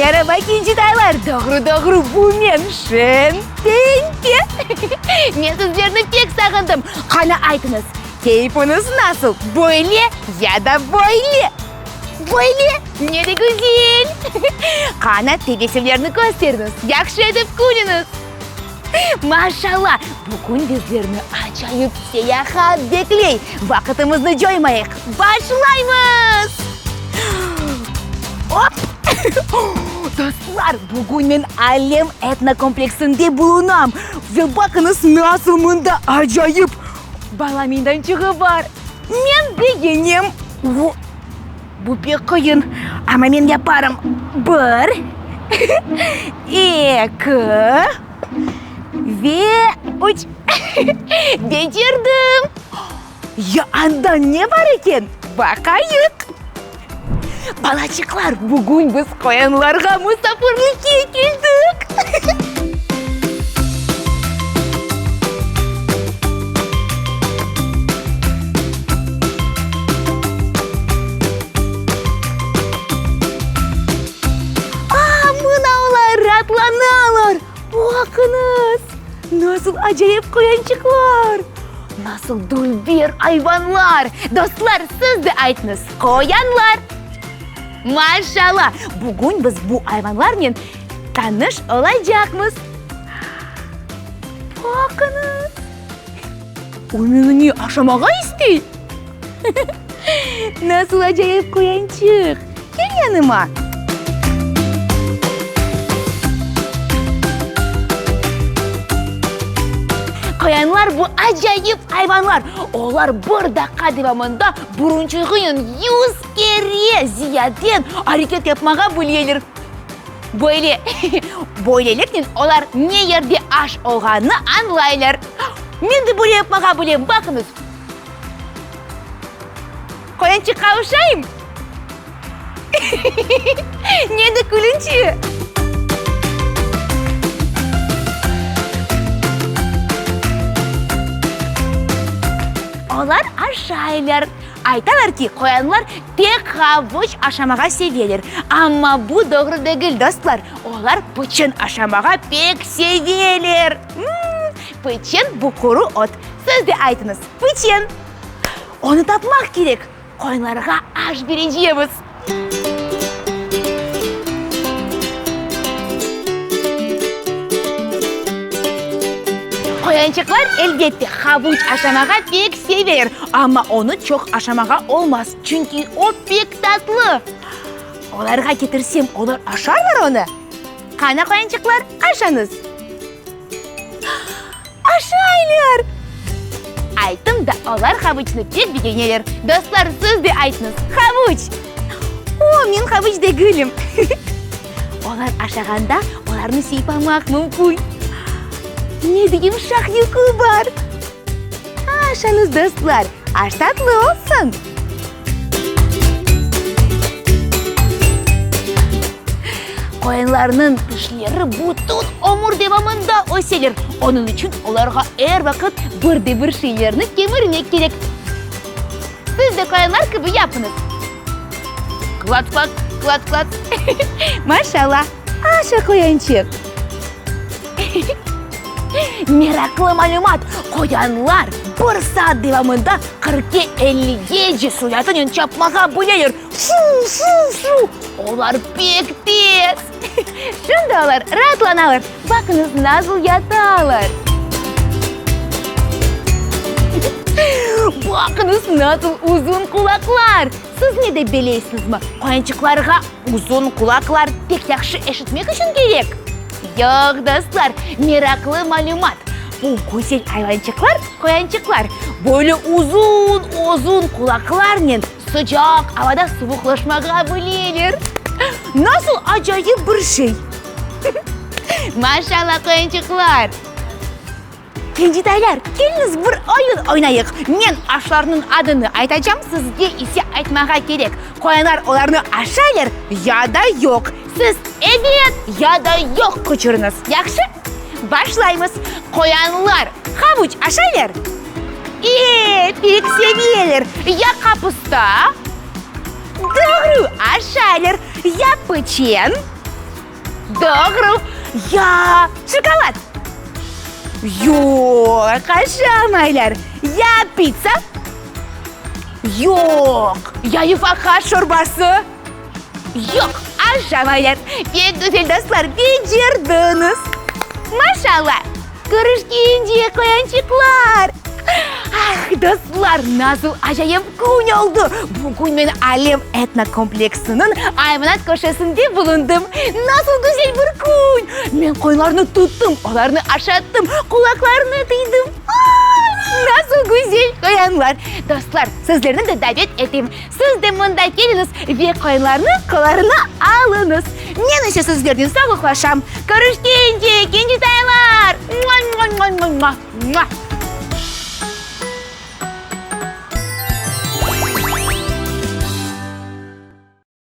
Meraba, kincitaylar! Doğru-doğru, bu men, Şen Tenke! Men sizlerni pek sağındım. Qana aytıñız, keyfiñiz nasıl, böyle ya da böyle? Böyle? Ne de güzel! Qana, tebessümlerni kösteriñiz, yahşı etip külüñiz! Maşalla, bugün bizlerni acayip seyahat bekley! Vaqıtımıznı coymayıq, başlaymız! Op! Dostlar, bugün men Alem etnokompleksinde bulunam. Ve baqıñız, nasıl mında acayip bala meydançığı bar! Men begenem! Bu pek qıyın, amma men yaparım. Bir, eki ve üç. Becerdim! Ya anda ne bar eken? Baqayıq! Balaçıqlar, bugün biz qoyanlarğa musafirlikke keldik. A, mına olar ratlanalar! Baqıñız, nasıl acayip qoyançıqlar! Nasıl dülber ayvanlar! Dostlar, siz de aytıñız, qoyanlar! Maşallah! Bugün biz bu ayvanlarnen tanış olacaqmız. Baqıñız! O meni ne, aşamağa istey? Nasıl acayip qoyançıq! Kel yanıma! Qoyanlar bu acayip ayvanlar. Olar bir daqqa devamında burunçığınen yüz kere ziyaden areket yapmağa bileler. Böyle, böyleliknen olar ne yerde aş olğanını añlaylar. Men de böyle yapmağa bilem, baqıñız. Qoyançıqqa oşayım? Ne de külünçi! Olar aşaylar. Aytalar ki, qoyanlar tek havuç aşamağa seveler. Amma bu doğru degil, dostlar. Olar pıçın aşamağa pek seveler. Pıçın, bu quru ot. Siz de aytıñız, pıçın. Onı tapmaq kerek. Qoyunlarğa aş berecemiz. Qoyançıqlar, elbette, havuç aşamağa pek sever, amma onı çoq aşamağa olmaz, çünki o pek tatlı. Olarğa ketirsem, olar aşarlar onı? Qana, qoyançıqlar, aşañız! Aşaylar! Ayttım da, olar havuçnı pek begeneler. Dostlar, siz de aytıñız, havuç! O, men havuç degilim. Olar aşağanda, olarnı sıypamaq mümkün. Ne de yımşaq yuqu bar! Aşañız, dostlar, aş tatlı olsun! Qoyunlarnıñ tişleri bütün ömür devamında öseler, onıñ içün olarğa er vaqıt bir de bir şeylerni kemirmek kerek. Siz de qoyunlar kibi yapıñız. Qlats-qlats, qlats-qlats. Maşallah, aşa qoyançıq. Meraqlı malümat, qoyanlar bir saat devamında qırkke elligece suratınen çapmağa bileler. Fu-fu-fu! Olar pek tez! Şimdi olar raatlanalar, baqıñız, nasıl yatalar! Baqıñız, nasıl uzun qulaqlar! Siz ne dep beleysiñizmi, qoyançıqlarğa uzun qulaqlar pek yahşı eşitmek içün kerek? Yoq, dostlar, meraqlı malümat! Bu güzel ayvançıqlar, qoyançıqlar, böyle uzun-uzun qulaqlarnen sıcaq avada suvuqlaşmağa bileler. Nasıl acayip bir şey! Maşallah, qoyançıqlar! Kencitaylar, keliñiz bir oyun oynayıq. Men aşlarnıñ adını aytacam, sizge ise aytmağa kerek, qoyanlar olarnı aşaylar ya da yoq. Siz ebet ya da yoq qıçırıñız, yahşı? Başlaymız. Qoyanlar havuç aşaylar? E, pek seveler. Ya qapısta? Doğru, aşaylar. Ya pıçen? Doğru. Ya şokolad? Yoq, aşamaylar. Ya pitsa? Yoq. Ya yufaqa şorbası? Yoq, aşamaylar. Pek güzel, dostlar, becerdiñiz. Maşalla! Körüşkence, qoyançıqlar! Ah, dostlar, nasıl acayip kün oldı! Bugün men Alem etnokompleksiniñ ayvanat köşesinde bulundım. Nasıl güzel bir kün! Men qoylarnı tuttım, olarnı aşattım, qulaqlarını tıydım. Ah, nasıl güzel qoyanlar! Dostlar, sizlerni de davet etem. Siz de mında keliñiz ve qoyunlarnı qollarına alıñız. Men ise sizlernen sağlıqlaşam. Körüşkence, kencitaylar! Mua-mua-mua-mua-mua!